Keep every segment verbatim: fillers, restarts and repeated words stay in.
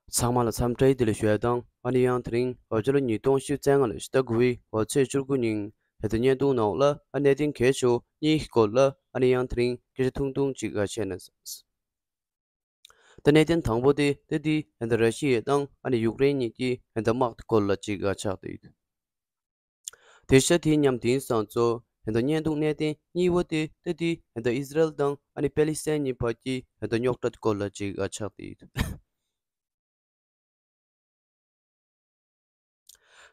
ཚང་མ་ལ་འཚམས་འདྲི་བདེ་ལེགས་ཞུ་ཡ་དང་། ཨ་ནི་ཡང་དེ་རིང་འོ་སྤྱི་ལོ་ཉིས་སྟོང་ཉི་ཤུ་རྩ་ལྔ་ལོའི་ཕྱི་ཟླ་དགུ་པའི་འོ་ཚེས་བཅུ་དགུ་ཉིན་ཧན་ད་བརྙན་ཐུང་ནང་ལ་ཨ་གནད་དོན་གལ་ཆེ་བ་གཉིས་ཀྱི་སྐོར་ལ་ཨ་ནི་ཡང་དེ་རིང་སྐད་ཆ་ཐུང་ཐུང་ཅིག་ཨ་བཤད་ན་བསམ། ད་གནད་དོན་དང་པོ་དེ་ད་དེ་ཧན་ད་ར་ཤི་ཡ་དང་ཨ་ནི་ཡུཀ་རེན་གཉིས་ཀྱི་ཧན་ད་དམག་དེ་སྐོར་ལ་ཅིག་ཨ་ཆགས་བསྡད་ཡོད། དེ་ཤ་དེའི་མཉམ་དེང་སང་ཚོ་ཧན་ད་བརྙན་ཐུང་གནད་དོན་གཉིས་པོ་དེ་ད་དེ་ཧན་ད་ཨི་ཟི་རལ་དང་ཨ་ནི་པེ་ལི་སི་ཐན་གཉིས་བར་གྱི་ཧན་ད་རྙོག་དྲ་དེ་སྐོར་ལ་ཅིག་ཨ་ཆགས་བསྡད་ཡོད།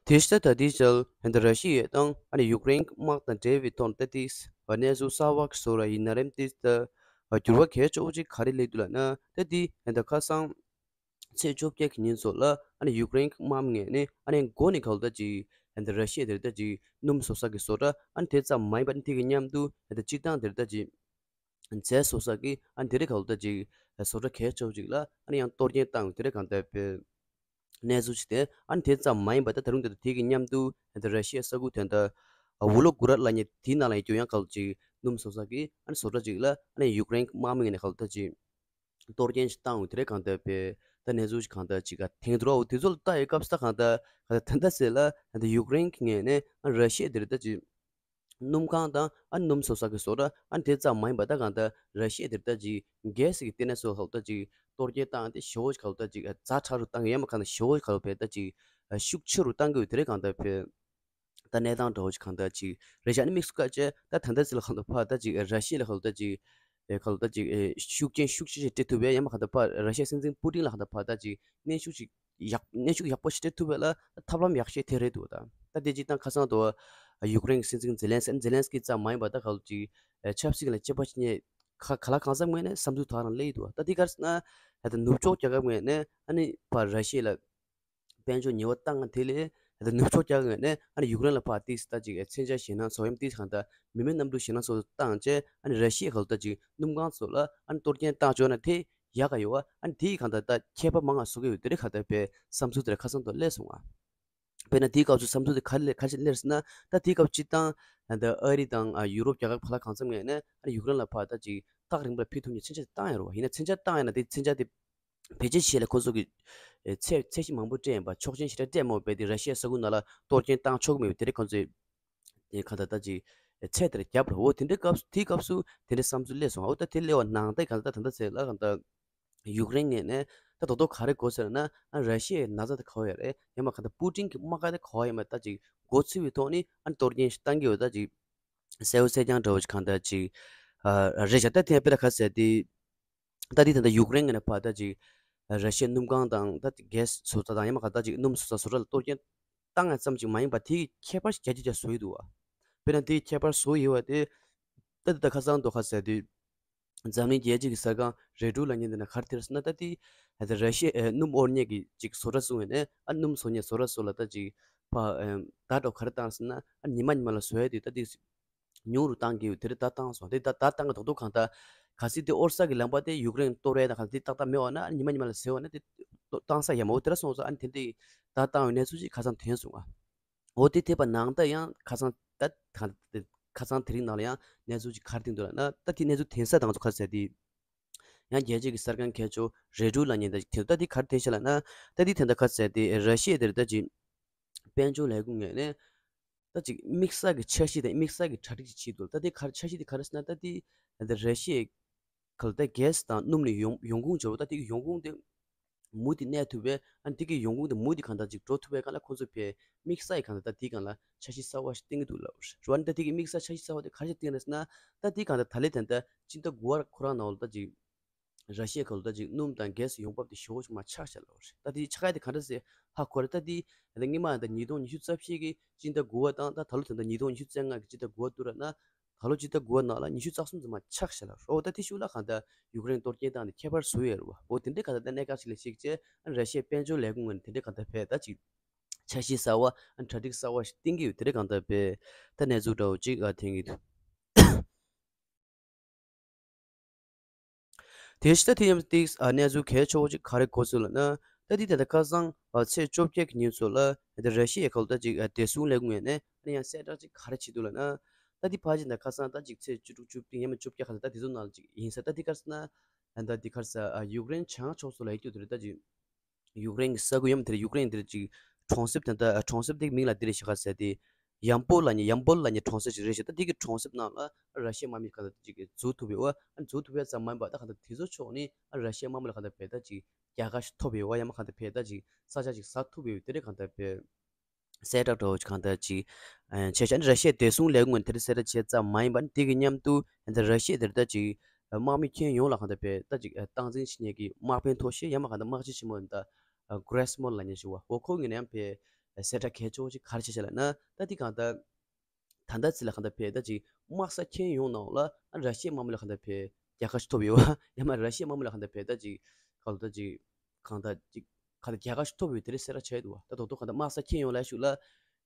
དེ་ལྟ་ད་ལྟའི་ཆར་ཧན་ད་ར་ཤི་ཡ་དང་ཨ་ནི་ཡུཀ་རེན་དམག་དང་འབྲེལ་བའི་ཐོག་ཏ་ཏིས་གནས་ཚུལ་གསར་བ་ཞིག་བཟོ་ར་ཡིན་ན་རེམ་ཏིས་ད་འགྱུར་བ་གལ་ཆེ་བོ་ཅིག་ག་རེ་སླེབས་འདུག་ལབ་ན། ཏ་ཏི་ཧན་ད་ཁ་སང་ཚེས་བཅོ་བརྒྱད་ཀྱི་ཉིན་ཚོ་ལ་ཨ་ནི་ཡུཀ་རེན་དམག་མི་ངོས་ནས་ཨ་ནི་མགོ་ནས་ག་ལ་ད་ཅིག་ཧན་ད་ར་ཤི་ཡ་དེར་ད་ཅིག་སྣུམ་བཟོ་ས་གི་བཟོ་གྲྭ་ཨ་ནི་དེ་ཙམ་མ་ཡིན་པ་ཨ་ནི་དེ་གི་མཉམ་དུ་ཧན་ད་སྤྱིར་བཏང་དེར་ད་ཅིག་རྫས་བཟོ་ས་གི་ཨ་ནི་དེ་རིང་ག་ལ་ད་ཅིག་བཟོ་གྲྭ་གལ་ཆེ་བོ་ཅིག་ལ་ཨ་ནི་ཡང་གཏོར་སྐྱོན་བཏང་ཡོད། དེ་རིང་གང་ལྟར་པའི་གནས་ཚུལ་ཅིག་དེ་ཨ་ནི་དེ་ཙམ་མ་ཡིན་པ་ད་ད་རུང་དེ་དེ་གི་མཉམ་དུ་ཨ་ནི་ར་ཤི་ཡ་ས་ཁུལ་དེ་འདྲ་ཝོ་ལོ་གུ་ར་ལབ་མཁན་དེའི་ནང་ལ་ཡང་ཡང་ག་ལ་ཅིག་སྣུམ་བཟོ་ས་གི་ཨ་ནི་བཟོ་གྲྭ་ཅིག་ལ་ཨ་ནི་ཡུཀ་རེན་དམག་མི་ངོས་ནས་ག་ལ་ད་ཅིག་གཏོར་སྐྱོན་ཞིག་བཏང་ཡོད། དེ་རིང་གང་ལྟར་པའི་ད་གནས་ཚུལ་ཅིག་གང་ལྟར་ཅིག་ག་ཐེངས་དུ་རོ་དེ་ཚོ་ལ་ལྟ་ཡི་སྐབས་སུ་ད་གང་ལྟར་ག་ད་ད་ལྟ་ཟེར་ལ་ད་ཡུཀ་རེན་གི་ངོས་ནས་ཨ་ནི་ར་ཤི་ཡ་དེར་ད་ཅིག་སྣུམ་ཁང་དང་ཨ་ནི་སྣུམ་བཟོ་ས་གི་བཟོ་གྲྭ་ཨ་ནི་དེ་ཙམ་མ་ཡིན་པ་ད་གང་ལྟར་ར་ཤི་ཡ་དེར་ད་ཅིག་གྷེ་སི་གི་ལྟེ་གནས་སོགས་ལ་ད་ཅིག་གཏོར་སྐྱོན་བཏང་སྟེ་ཞེ་པོ་ཅིག་ག་ལ་ད་ཅིག་ཛ་དྲག་རུ་བཏང་གི་ཡོད་མ་གང་ལྟར་ཞེ་པོ་ཅིག་ག་ལ་བས་ད་ཅིག་ཤུགས་ཆེ་རུ་བཏང་གི་ཡོད། དེ་རིང་གང་ལྟར་བས་ད་གནས་སྟངས་འདྲ་བོ་ཅིག་གང་ལྟར་ཅིག་རེད་བཞག་ནི་དམིགས་སུ་བཀར་བྱས་ད་ད་ལྟ་ཅིག་ལ་གང་ལྟར་ཕར་ད་ཅིག་ར་ཤི་ཡ་ལ་གང་ལྟར་ཅིག་ཨེ་གང་ལྟར་ཅིག་ཨེ་ཤུགས་རྐྱེན་ཤུགས་ཆེ་ཞིག་སྤྲད་ཐུབ་པས། ཡང་མ་གང་ལྟར་ཕར་ར་ཤི་ཡ་སྲིད་འཛིན་པུ་ཏིན་ལ་གང་ལྟར་ཕར་ད་ཅིག་གནོན་ཤུགས་ཤིག་ཡག་གནོན་ཤུགས་ཡག་པོ་ཞིག་སྤྲད་ཐུབ་པ་ལ་ཐབས་ལམ་ཡག་ཤོས་དེ་རེད་འདུག་ད་ད་དེ་སྤྱིར་བཏང་ཁ་སང་དུ་ཡུཀ་རེན་གྱི་སྲིད་འཛིན་ཛེ་ལན་སི་ཛེ་ལན་སི་ཀི་ཙམ་མ་ཡིན་པ་ད་ག་ལ་ཅིག་ཆབ་སྲིད་ལ་དཔྱད་པ་བྱེད་མཁན་ག་ག་ལ་གང་འཚམ་ངོས་ནས་བསམ་ཚུལ་དག་རང་སླེབས་འདུག་ད་དེ་ག་རེ་ཟེར་ན་ད་ནུབ་ཕྱོགས་རྒྱལ་ཁབ་ངོས་ནས་ཨ་ནི་ཕར་ར་ཤི་ཡ་ལ་དཔལ་འབྱོར་ཉེས་པ་བཏང་དེ་ལས་ད་ནུབ་ཕྱོགས་རྒྱལ་ཁབ་ངོས་ནས་ཨ་ནི་ཡུཀ་རེན་ལ་ཕར་ཏིས་ད་ཅིག་མཚོན་ཆ་ཞེད་སྣང་ཚོ་ཡམ་ཏིས་གང་ལྟར་མི་མེད་གནམ་གྲུ་ཞེད་སྣང་ཚོ་བཏང་བྱས་ཨ་ནི་ར་ཤི་ཡ་ག་ལ་ད་ཅིག་སྣུམ་ཁང་ཚོ་ལ་ཨ་ནི་གཏོར་སྐྱོན་བཏང་བཅུག་ན་དེ་ཡག་ག་ཡོད་བ། ཨ་ནི་དེའི་གང་ལྟར་ད་ཁྱད་པར་མང་ང་བཟོ་གི་ཡོད། དེ་རིང་གང་ལྟར་པའི་བསམ་ཚུལ་དེ་ར་ཁ་སང་དུ་སླེབས་སོང་ང་། དཔེར་ན་དེའི་སྐབས་སུ་བསམ་ཚུལ་དེ་ག་ལེ་ག་ཅི་སླེབས་ཟེར་ན། ད་དེའི་སྐབས་སྤྱིར་བཏང་ད་ཨ་རི་དང་ཡུ་རོབ་རྒྱལ་ཁབ་ག་ལ་གང་འཚམ་ངོས་ནས་ཨ་ནི་ཡུཀ་རེན་ལ་ཕར་ད་ཅིག་ཐག་རིང་པོ་ལ་ཕུལ་ཐུབ་མཁན་མཚོན་ཆ་དེ་བཏང་ཡོད་རེད་བ། ཡིན་ན་མཚོན་ཆ་བཏང་ཡོད་ན་དེ་མཚོན་ཆ་དེ་བེད་སྤྱོད་བྱེད་ལ་ཁོ་ཚོ་གི་ཚད་ཚད་གཞི་མང་པོ་སྤྲད་ཡིན་པ། ཆོག་མཆན་ཞེ་དྲག་སྤྲད་མ་འོངས་པའི་དེ་ར་ཤི་ཡ་ས་ཁུལ་ནང་ལ་གཏོར་སྐྱོན་བཏང་ཆོག་གི་མེད་པའི་དེ་རིང་ཁོ་ཚོས་དེ་ག་ད་ད་ཅིག་ཚད་དེར་བརྒྱབ་རེད། འོ་དེ་འདྲའི་སྐབས་སུ་དེའི་སྐབས་སུ་དེ་འདྲའི་བསམ་ཚུལ་སླེབས་སོང་། འོ་ད་དེ་སླེབས་པ་ནང་ད་ག་ད་ད་ད་ཚེ་ལ་ག་ད། ཡུཀ་རེན་ངོས་ནས་ད་དོ་དོ་ག་རེ་དགོས་ཟེར་ན། ཨ་ར་ཤི་ཡའི་ན་ཚ་དེ་ག་བ་ཡོད་རེད། ཡང་མ་ག་ད་པུ་ཏིན་གྱི་དམག་སྒར་དེ་ག་བ་ཡོད་མེད་ད་ཅིག་མགོ་ཚོས་པའི་ཐོག་ནས་ཨ་གཏོར་སྐྱོན་ཞིག་བཏང་གི་ཡོད་ད་ཅིག་གསལ་པོ་གསལ་རྐྱང་འདྲ་བོ་ཞིག་གང་ད་ཅིག་ཨ་རེད་བཞག་ད་དེ་དཔེ་ད་ག་ཟེར་དེ། ད་དེ་ད་ད་ཡུཀ་རེན་ངོས་ནས་ཕར་ད་ཅིག་ར་ཤི་ཡའི་སྣུམ་ཁང་དང་ད་ཅིག་གྷེ་སི་བཟོ་ས་དང་ཡང་མ་ག་ད་ཅིག་སྣུམ་བཟོ་ས་བཟོ་གྲྭ་ལ་གཏོར་སྐྱོན་བཏང་ཡ་ཙམ་ཅིག་མ་ཡིན་པ་དེ་ཁྱད་པར་ཞིག་རྒྱ་ཆེ་རྒྱ་བཟོ་ཡི་འདུག་བ། དཔེར་ན་དེ་ཁྱད་པར་བཟོ་ཡི་བ་དེ། ད་དེ་ད་ཁ་སང་དོ་ག་ཟེར་དེ། འཛམ་གླིང་རྒྱལ་སྤྱི་གི་གསར་ཁང་རེ་ཌིའུ་ལབ་མཁན་དེ་ན་ག་རེ་དེར་ཟེར་ན། ད་དེ་ད་ར་ཤི་ཡའི་སྣུམ་དབོར་མཁན་གྱི་ཅིག་བཟོ་གྲྭ་བཟོ་ངེས་ནས་ཨ་སྣུམ་བཟོ་མཁན་བཟོ་གྲྭ་བཟོ་ལ་ད་ཅིག་ཕ་ད་འགྲོ་ག་རེ་བཏང་ཟེར་ན། ཨ་ཉི་མ་ཉི་མ་ལ་བཟོ་ཡ་དེ་ད་དེ་ཉུང་རུ་བཏང་གི་ཡོད། དེ་རེད་ད་བཏང་སོང་། དེ་ད་ད་བཏང་གི་དོག་དོག་གང་ད་ག་སྲིད་དེ་དབོར་ས་གི་ལམ་པ་དེ་ཡུཀ་རེན་གཏོར་ཡ་ད་ག་དེ་ཏག་ཏག་མེད་བ་ན་ཨ་ཉི་མ་ཉི་མ་ལ་བཟོས་བ་ན་དེ་བཏང་ས་ཡ་མ་འོ་དེ་ར་སོང་ཙང་ཨ་ནི་དེ་འདྲའི་ད་བཏང་བའི་གནས་ཚུལ་ཅིག་ཁ་སང་ཐོན་སོང་ཨ། འོ་དེ་དེ་བ་ནང་ད་ཡང་ཁ་སང་ད་ཁ་ཁ་སང་དེ་རིང་ནང་ལ་ཡང་གནས་ཚུལ་ཅིག་ག་རེ་ཐོན་འདུག་ལབ་ན། ད་དེ་གནས་ཚུལ་ཐོན་ས་དང་ཚོ་ག་ཟེར་དེ། ཡང་རྒྱལ་སྤྱི་གི་གསར་ཁང་ཁྱད་ཆོས་རེ་ཌིའུ་ལབ་མཁན་ད་ཅིག་ཐོན་འདུག་ད་དེ་ག་རེ་ཐོན་ཤག་ལབ་ན། ད་དེ་ཐོན་ད་ག་ཟེར་དེ་ར་ཤི་ཡ་དེར་ད་ཅིག་དཔལ་འབྱོར་ལས་ཁུངས་ངོས་ནས་ད་ཅིག་དམིགས་བསལ་གྱི་འཆར་གཞི་དང་དམིགས་བསལ་གྱི་གྲ་སྒྲིག་ཅིག་བྱས་འདུག་ད་དེ་ག་རེ་འཆར་གཞི་དེ་ག་རེ་ཟེར་ན། ད་དེ་ད་ར་ཤི་ཡའི་ག་ལ་ད་གྷེ་སི་དང་སྣུམ་ནི་ཡོང་ཡོང་ཁུངས་བྱས་པ། ད་དེ་གི་ཡོང་ཁུངས་དེ་མུ་མཐུད་གནས་ཐུབ་པས། ཨ་ནི་དེ་གི་ཡོང་ཁུངས་དེ་མུ་མཐུད་གང་ལྟར་ཅིག་འགྲོ་ཐུབ་པའི་སྒང་ལ་ཁོང་ཚོ་ཕའི་དམིགས་བསལ་གྱི་གང་ལྟར་ད་དེའི་སྒང་ལ་འཆར་གཞི་གསར་བ་ཞིག་བཏིང་གི་འདུག་ལབ་རེད་བ། ཨ་ནི་ད་དེ་གི་དམིགས་བསལ་འཆར་གཞི་གསར་བ་དེ་ག་རེ་ཞིག་བཏིང་རེད་ཟེར་ན། ད་དེ་གང་ལྟར་ད་ལན་ད་ལྟ་སྤྱི་ཟླ་དགུ་པ་ཁོ་རང་ནང་ལ་ད་ཅིག་ར་ཤི་ཡ་ག་ལ་ད་ཅིག་སྣུམ་དང་གྷེ་སི་ཡོང་འབབ་དེ་ཞེ་པོ་ཞིག་མར་ཆག་བཞག་ལབ་རེད། ད་དེ་ཆག་ཡ་དེ་ག་འདྲ་སེ་ཧ་གོ་རེད། ད་དེ་ད་སྔོན་མ་ད་ཉིས་སྟོང་ཉི་ཤུ་རྩ་བཞི་གི་སྤྱི་ཟླ་དགུ་པ་དང་ད་ད་ལོ་ད་ད་ཉིས་སྟོང་ཉི་ཤུ་རྩ་ལྔ་གི་སྤྱི་ཟླ་དགུ་པ་བསྡུར་ན། ད་ལོ་སྤྱི་ཟླ་དགུ་པ་ནང་ལ་ཉི་ཤུ་རྩ་གསུམ་ཙམ་མར་ཆག་བཞག་ལབ་རེད། འོ་ད་དེ་ཤུགས་ལ་གང་ལྟར་ཡུཀ་རེན་གཏོར་སྐྱོན་བཏང་ནས་ཁྱད་པར་བཟོ་ཡོད་རེད་བ། འོ་དེ་འདྲའི་གང་ལྟར་ད་གནད་འགག་ཅིག་ལ་གཞིགས་བྱས་ཨ་ར་ཤི་ཡའི་དཔལ་འབྱོར་ལས་ཁུངས་ངོས་ནས་དེ་འདྲའི་གང་ལྟར་བས་ད་ཅིག་འཆར་གཞི་གསར་བ་ཨ་གྲ་སྒྲིག་གསར་བ་ཞིག་བཏིང་གི་ཡོད། དེ་འདྲའི་གང་ལྟར་བས་ད་གནས་ཚུལ་འདྲ་བོ་ཅིག་ཨ་ཐོན་གྱི་འདུག་དེ་ཕྱི་ད་ཐེ་ཡམ་ཏིག་ཨ་གནས་ཚུལ་གལ་ཆེ་བོ་ཅིག་ག་རེ་གོ་སོང་ལབ་ན། ད་དེ་ད་ལྟ་ཁ་སང་ཨ་ཚེས་བཅོ་བརྒྱད་ཀྱི་ཉིན་ཚོ་ལ་ད་ར་ཤི་ཡའི་ག་ལ་ད་ཅིག་ཨ་བདེ་སྲུང་ལས་ཁུངས་ངོས་ནས་ཨ་ནི་ཡང་གསལ་བསྒྲགས་ཅིག་ག་རེ་བྱེད་འདུག་ལབ་ན། ད་དེ་ཕལ་ཆེར་ད་ཁ་སང་ད་ཅིག་ཚེས་བཅུ་དྲུག་བཅུ་བདུན་ཡང་མིན་བཅོ་བརྒྱད་ཁ་ལ་ད་དེ་ཚོ་ནང་ལ་ཅིག་ཡིན་ས། ད་དེ་ག་རེ་ཟེར་ན། ད་དེ་ག་རེ་ཟེར་ཨ་ཡུཀ་རེན་བྱང་ཕྱོགས་སུ་ལ་ཡོད་རྒྱུ་དེ་རེད། ད་ཅིག་ ཡུཀ་རེན་གྱི་ས་ཁུལ་ཡང་དེར་ཡུཀ་རེན་དེར་ཅིག་གྲོང་གསེབ་དེ་འདྲ་གྲོང་གསེབ་དེ་མིང་ལ་འདི་རེད་ཤག་ཟེར་ཏེ། ཡམ་པོ་ལབ་མཁན་ཡམ་པོལ་ལབ་མཁན་གྲོང་གསེབ་ཅིག་རེད་ཤག་ད་འདི་གི་གྲོང་གསེབ་ནང་ལ་ར་ཤི་ཡའི་དམག་མི་གང་ལ་ཅིག་འཛུལ་ཐུབ་ཡོད་པ། ཨ་འཛུལ་ཐུབ་ཡོད་ཙམ་མ་ཡིན་པ་ད་གང་ལྟར་དེ་ཚོ་ཕྱོགས་ནས་ཨ་ར་ཤི་ཡའི་དམག་མི་ལ་གང་ལྟར་བས་ད་ཅིག་རྒྱལ་ཁ་ཞིག་ཐོབ་ཡོད་པ། ཡང་མ་གང་ལྟར་བས་ད་ཅིག་ས་ཆ་ཅིག་ཟ་ཐུབ་ཡོད་དེ་རེད། གང་ལྟར་བས་གསལ་བསྒྲགས་འདྲ་བོ་ཅིག་གང་ལྟར་ཅིག་བྱས་ཤག་ཨ་ནི་ར་ཤི་ཡའི་བདེ་སྲུང་ལས་ཁུངས་ནས་དེ་འདྲ་གསལ་བསྒྲགས་བྱས་ཙམ་མ་ཡིན་པ། ཨ་ནི་དེ་གི་མཉམ་དུ་ཨ་ནི་ར་ཤི་ཡ་དེར་ད་ཅིག་དམག་མི་ཁྱོན་ཡོངས་ལ་གང་ལྟར་བས་ད་ཅིག་སྟངས་འཛིན་བྱེད་མཁན་གྱི་དམག་དཔོན་ཐོག་ཤེས་ཡང་མ་གང་ལྟར་དམག་སྤྱི་ཆེན་མོ་ཡིན་ད་གྷི་རེ་སི་མོ་ལབ་མཁན་ཞིག་པ། འོ་ཁོ་གིས་ནི་ཡང་བས་གསལ་བསྒྲགས་གལ་ཆེ་བོ་ཅིག་ག་རེ་བྱས་ཤག་ལབ་ན། ད་འདི་གང་ལྟར་ད་ལྟ་ཚེ་ལ་གང་ལྟར་བས་ད་ཅིག་དམག་ས་ཁྱོན་ཡོངས་ནང་ལ་ཨ་ར་ཤི་ཡའི་དམག་མི་ལ་གང་ལྟར་བས་རྒྱལ་ཁ་ཞིག་ཐོབ་ཡོད་པ། ཡང་མ་ར་ཤི་ཡའི་དམག་མི་ལ་གང་ལྟར་བས་ད་ཅིག་གང་ལྟར་ཅིག་གང་ལྟར་ཅིག་གང་ལྟར་རྒྱལ་ཁ་ཞིག་ཐོབ་ཡོད་དེ་རེད་གསལ་བསྒྲགས་བྱས་འདུག་པ། ད་རྡོག་རྡོག་གང་ལྟར་དམག་ས་ཁྱོན་ཡོངས་ལ་ཞུགས་ལ་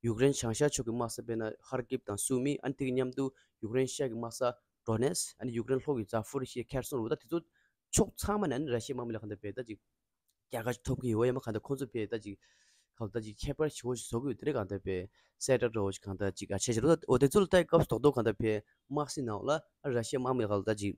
ཡུཀ་རེན་བྱང་ཤར་ཕྱོགས་ཀྱི་དམག་ས་དཔེར་ན་ཧར་ཀིབ་དང་སུ་མི། ཨ་ནི་དེ་གི་མཉམ་དུ་ཡུཀ་རེན་ཤར་གྱི་དམག་ས་ཌོ་ནེ་སི། ཨ་ནི་ཡུཀ་རེན་ལྷོ་གི་ཛ་ཕོ་རི་ཤི་ཡ་ཁེར་སོན་རུ། ད་དེ་ཚོ་ཕྱོགས་ཚང་མ་ནས་ཨ་ནི་ར་ཤི་ཡའི་དམག་མི་ལ་གང་ལྟར་བས་ད་ཅིག་རྒྱལ་ཁ་ཞིག་ཐོབ་ཀྱི་ཡོད་པ། ཡང་མ་གང་ལྟར་ཁོང་ཚོ་བས་ད་ཅིག་གང་ལྟར་ཅིག་ཁྱད་པར་ཞེ་པོ་ཞིག་བཟོ་གི་ཡོད་དེ་རེད། གང་ལྟར་བས་གསལ་བསྒྲགས་འདྲ་བོ་ཞིག་གང་ལྟར་ཅིག་ཨ་བྱས་བྱས་རེད། འོ་དེ་ཚོ་ལ་ལྟ་བའི་སྐབས་སུ་རྡོག་རྡོག་གང་ལྟར་བས་དམག་སའི་ནང་ལ་ཨ་ར་ཤི་ཡའི་དམག་མི་ལ་གང་ལྟར་ཅིག་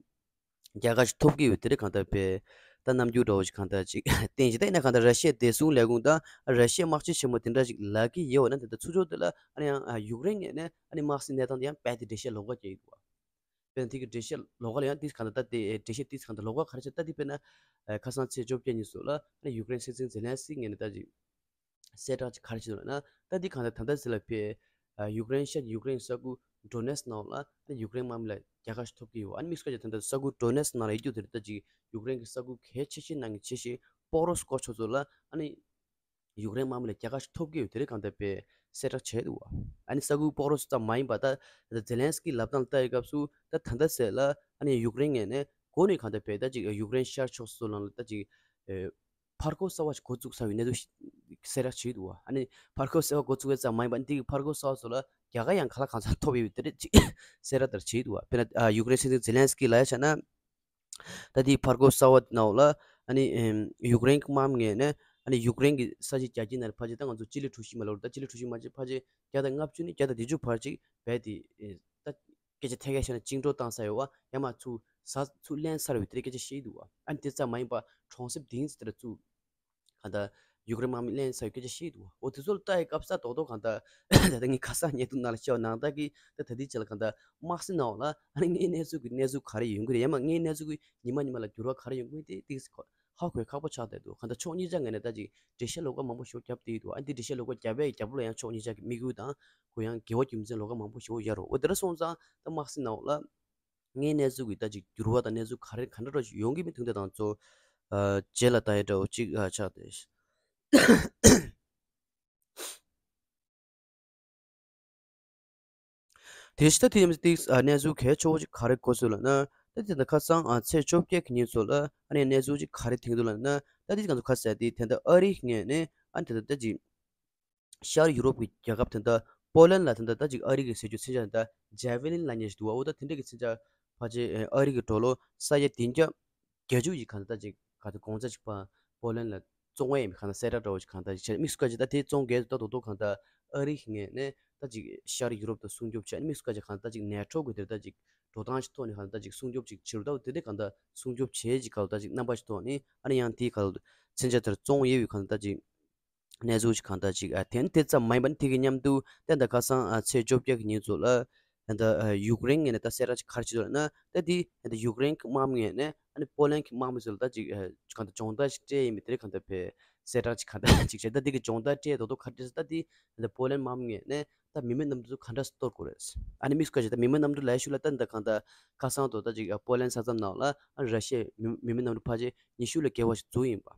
རྒྱལ་ཁ་ཞིག་ཐོབ་ཀྱི་ཡོད་དེ་རེད། གང་ལྟར་བས་ད་རྣམ་འགྱུར་འདྲ་བོ་ཞིག་གང་ལྟར་ཅིག་བསྟན་ཅིག་ད་ཡིན་ན་གང་ལྟར་ར་ཤི་ཡའི་བདེ་སྲུང་ལས་ཁུངས་དང་ར་ཤི་ཡའི་དམག་སྤྱི་ཆེན་མོ་དེ་འདྲ་ཞིག་ལབ་ཀྱི་ཡོད་པ་ན། དེ་ལྟར་ཚུར་ཕྱོགས་དེ་ལ་ཨ་ནི་ཡང་ཡུཀ་རེན་ངོས་ནས་ཨ་ནི་དམག་སའི་གནས་སྟངས་དེ་ཡང་རྦད་དེ་འགྲེལ་བཤད་ལོགས་ཀ་བརྒྱབ་ཡོད་འདུག་པ། དཔེར་ན་དེ་གི་འགྲེལ་བཤད་ལོགས་ཀ་ལ་ཡང་དེ་གང་ལྟར་ད་དེ་འགྲེལ་བཤད་དེ་གང་ལྟར་ལོགས་ཀ་ག་རེ་བྱས། ད་དེ་དཔེར་ན་ཨ་ཁ་སང་ཚེས་བཅོ་བརྒྱད་ཉིན་སོགས་ལ་ཨ་ནི་ཡུཀ་རེན་སྲིད་འཛིན་ཛེ་ལན་སི་ཀི་ངོས་ནས་ད་ཅིག་གསལ་བསྒྲགས་ཅིག་ག་རེ་བྱས་འདུག་ལབ་ན། ད་འདི་གང་ལྟར་ད་ལྟ་ཟེར་ལ་ཕེ་ཨ་ཡུཀ་རེན་ཤར་ཡུཀ་རེན་ས་ཁུལ་ཌོ་ནེ་སི་ནང་ལ་ཨ་ནི་ཡུཀ་རེན་དམག་མི་ལ་རྒྱལ་ཁ་ཞིག་ཐོབ་ཀྱི་ཡོད། ཨ་ནི་དམིགས་སུ་བཀར་བྱས་ད་ལྟ་ས་ཁུལ་ཌོ་ནེ་སི་ནང་ལ་ཡོད་རྒྱུ་དེ་རེད། ད་ཅིག་ཡུཀ་རེན་གྱི་ས་ཁུལ་གལ་ཆེ་ཤོས་ནང་གི་ཆེ་ཤོས་པོ་ཀྲོ་སི་ཀོ་ཕྱོགས་ཚོ་ལ་ཨ་ནི་ཡུཀ་རེན་དམག་མི་ལ་རྒྱལ་ཁ་ཞིག་ཐོབ་ཀྱི་ཡོད་དེ་རེད། གང་ལྟར་ཕེ་གསལ་བསྒྲགས་བྱས་འདུག་བ། ཨ་ནི་ས་ཁུལ་པོ་ཀྲོ་སི་ཙམ་མ་ཡིན་པ་ད་ད་ཛེ་ལན་སི་ཀི་ལབ་སྟངས་ལ་ལྟ་བའི་སྐབས་སུ་ད་ད་ལྟ་ཟེར་ལ་ཨ་ནི་ཡུཀ་རེན་ངོས་ནས་གོ་ནས་གང་ལྟར་ཕེ་ད་ཅིག་ཡུཀ་རེན་ཤར་ཕྱོགས་སུ་ནང་ལ་ད་ཅིག་ཨེ་ཕར་རྒོལ་གསར་བ་ཞིག་འགོ་བཙུགས་ཚར་བའི་གནས་ཚུལ་ཞིག་གསལ་བསྒྲགས་བྱས་འདུག་བ། ཨ་ནི་ཕར་རྒོལ་གསར་བ་འགོ་བཙུགས་ཡས་ཙམ་མ་ཡིན་པར་འདི་གི་ཕར་རྒོལ་གསར་བ་ཚོ་ལ་རྒྱལ་ཁ་ཡང་གང་ལ་གང་འཚམ་ཐོབ་ཡོད་པའི་དེ་འདྲ་ཅིག་གསལ་བསྒྲགས་དེ་བྱས་འདུག་བ། དཔེར་ན་ཨ་ཡུཀ་རེན་སྲིད་འཛིན་ཛེ་ལན་སི་ཀི་ལབ་ཡ་ཆ་ན། ད་འདི་ཕར་རྒོལ་གསར་བ་ནང་ལ་ཨ་ནི་ཨེམ་ཡུཀ་རེན་གྱི་དམག་མི་ངོས་ནས་ཨ་ནི་ཡུཀ་རེན་གྱི་ས་ཆའི་རྒྱ་ཁྱོན་ནང་ལ་ཕལ་ཆེར་ད་ང་ཚོ་སྤྱི་ལེ་གྲུ་བཞི་མ་ལོར་ད་སྤྱི་ལེ་གྲུ་བཞི་མ་ཕལ་ཆེར་ཕལ་ཆེར་བརྒྱ་དང་ལྔ་བཅུ་ནས་བརྒྱ་དང་བདུན་ཅུ་བར་ཅིག་རྦད་དེ་ཨེ་ད། སྐད་ཆ་ཐད་ཀར་བཤད་ན་བཅིངས་འགྲོལ་བཏང་ཚར་ཡོད་པ། ཡང་མ་ཚུར་ས་ཚུར་ལེན་ཚར་བའི་དེ་འདྲའི་སྐད་ཆ་བཤད་ཀྱི་འདུག་བ། ཨ་ནི་དེ་ཙམ་མ་ཡིན་པ་གྲོང་གསེབ་དེང་ཚོ་དེ་ལ་ཚུར་གང་ལྟར་ཡུཀ་རེན་དམག་མིས་ལེན་ཚར་བའི་སྐད་ཆ་བཤད་ཀྱི་འདུག་བ། འོ་དེ་ཚོ་ལ་ལྟ་ཡི་སྐབས་ས་རྡོག་རྡོག་གང་ལྟར་ད་ལྟ་ངས་ཁ་སང་ཉེས་རྡུང་ནང་ལ་བཤད་པ་ནང་ལྟར་གྱི་ད་ད་ལྟའི་ཆ་ལ་གང་ལྟར་དམག་སའི་ནང་ལ་ཨ་ནི་དངོས་གནས་ཚུལ་གྱི་གནས་ཚུལ་ག་རེ་ཡོང་གི་རེད། ཡང་མ་དངོས་གནས་ཚུལ་གྱི་ཉི་མ་ཉི་མ་ལ་འགྱུར་བ་ག་རེ་ཡོང་གི་རེད། དེ་དེ་ཧ་གོ་ཡ་ཁག་པོ་ཆགས་བསྡད་འདུག་གང་ལྟར་ཕྱོགས་གཉིས་ཆ་ངོས་ནས་ད་ཅིག་འགྲེལ་བཤད་ལོགས་ཀ་མང་པོ་ཞིག་བརྒྱབ་བསྡད་ཡི་འདུག་ཨ་ནི་དེ་འགྲེལ་བཤད་ལོགས་ཀ་བརྒྱབ་པའི་རྒྱབ་ལོགས་ལ་ཡང་ཕྱོགས་གཉིས་ཆ་གི་དམིགས་ཡུལ་དང་། ཁོ་ཡང་དགེ་བ་རྒྱུ་མཚན་ལོགས་ཀ་མང་པོ་ཞིག་ཡོད་རེད། འོ་དེ་འདྲ་སོང་ཙང་ད་དམག་སའི་ནང་ལ་དངོས་གནས་ཚུལ་གྱི་ད་ཅིག་འགྱུར་བ་དང་གནས་ཚུལ་ག་རེ་ག་འདྲ་འདྲ་ཞིག་ཡོང་གི་མིན་ཐུག་འདི་དང་ཚོ་ཨ་རྗེས་ལ་ལྟ་ཡ་འདྲ་བོ་ཅིག་ཨ་ཆགས་ཏེ། དེ་བཞིན་ད་དེ་ཡིན་ཏིག་ཨ་གནས་ཚུལ་གལ་ཆེ་བོ་ཅིག་ག་རེ་གོ་སོང་ལབ་ན། ད་དེ་ད་ཁ་སང་ཨ་ཚེས་བཅོ་བརྒྱད་ཀྱི་ཉིན་ཚོ་ལ་ཨ་ནི་གནས་ཚུལ་ཅིག་ག་རེ་ཐོན་འདུག་ལབ་ན། ད་དེ་གང་ཚོ་ཁ་གསལ་དེ་དེ་འདྲ་ཨ་རི་ངོས་ནས་ཨ་ནི་དེ་འདྲ་ད་ཅིག་ཤར་ཡུ་རོབ་ཀྱི་རྒྱལ་ཁབ་དེ་འདྲ་པོ་ལན་ལ་དེ་འདྲ་ད་ཅིག་ཨ་རི་གི་ཟེར་རྒྱུ་མཚོན་ཆ་དེ་འདྲ་ཇེ་ཝེ་ལིན་ལབ་མཁན་ཞིག་འདུག་བ། འོ་ད་དེ་འདྲ་གི་མཚོན་ཆ་ཕལ་ཆེར་ཨ་རི་གི་ཌོ་ལར་ས་ཡ་བདུན་བརྒྱ་བརྒྱད་ཅུ་ཡི་གང་ལྟར་ད་ཅིག་ག་ཚོད་གོང་ཚད་ཅིག་པ་པོ་ལན་ལ་བཙོང་བ་ཡིན་པའི་གང་ལྟར་གསལ་བསྒྲགས་འདྲ་བོ་ཞིག་གང་ལྟར་ཅིག་བྱས། དམིགས་སུ་བཀར་ཅིག་ད་དེ་བཙོང་གས་ད་དོ་དོ་གང་ལྟར་ཨ་རི་ངོས་ནས་ད་ཅིག་ཤར་ཡུ་རོབ་ཏུ་སྲུང་སྐྱོབ་བྱས། དམིགས་སུ་བཀར་ཅིག་གང་ལྟར་ཅིག་ནེ་ཊོ་གི་དེར་ད་ཅིག་འགྲོ་སྟངས་ཤིག་ཐོག་ནས་གང་ལྟར་ཅིག་སྲུང་སྐྱོབ་ཅིག་བྱེད་རུ་ད་དེ་འདྲའི་གང་ལྟར་སྲུང་སྐྱོབ་བྱས་ཅིག་གང་ལྟར་ཅིག་རྣམ་པ་ཞིག་ཐོག་ནས་ཨ་ནི་ཡང་དེའི་གང་ལྟར་མཚོན་ཆ་དེར་བཙོང་ཡས་ཡོད་གང་ལྟར་ཅིག་གནས་ཚུལ་ཞིག་གང་ལྟར་ཅིག་ཨ་དེ་ནི་དེ་ཙམ་མ་ཡིན་པ་ནི་དེ་གི་མཉམ་དུ་ད་ལྟ་ཁ་སང་ཨ་ཚེས་བཅོ་བརྒྱད་ཀྱི་ཉིན་ཚོ་ལ་ད་ལྟ་ཨ་ཡུཀ་རེན་ངོས་ནས་ད་གསལ་བསྒྲགས་ཅིག་ག་རེ་བྱེད་འདུག་ལབ་ན། ད་དེ་ད་ལྟ་ཡུཀ་རེན་གྱི་དམག་མི་ངོས་ནས་ཨ་ནི་པོ་ལན་གྱི་དམག་མི་ཚོ་ལ་ད་ཅིག་ཨ་གང་ལྟར་སྦྱོང་བརྡར་ཞིག་སྤྲད་ཡིན་པའི་དེ་རིང་གང་ལྟར་བས་གསལ་བསྒྲགས་ཅིག་གང་ལྟར་ཅིག་བྱས། ད་དེ་གི་སྦྱོང་བརྡར་སྤྲད་དོ་དོ་ག་རེ་ད་དེ་ད་ལྟ་པོ་ལན་དམག་མི་ངོས་ནས་ད་མི་མེད་གནམ་གྲུ་ཚོ་ག་འདྲ་གཏོར་དགོས་རེད། ཨ་ནི་དམིགས་སུ་བཀར་ཅིག་ད་མི་མེད་གནམ་གྲུ་ལབ་ཤུལ་ལ་ད་ད་གང་ལྟར་ཁ་སང་དོ་ད་ཅིག་ཨ་པོ་ལན་ས་མཚམས་ནང་ལ་ཨ་ར་ཤི་ཡའི་མི་མི་མེད་གནམ་གྲུ་ཕལ་ཆེར་ཉི་ཤུ་ལས་བརྒལ་བ་ཞིག་འཛུལ་ཡིན་པ།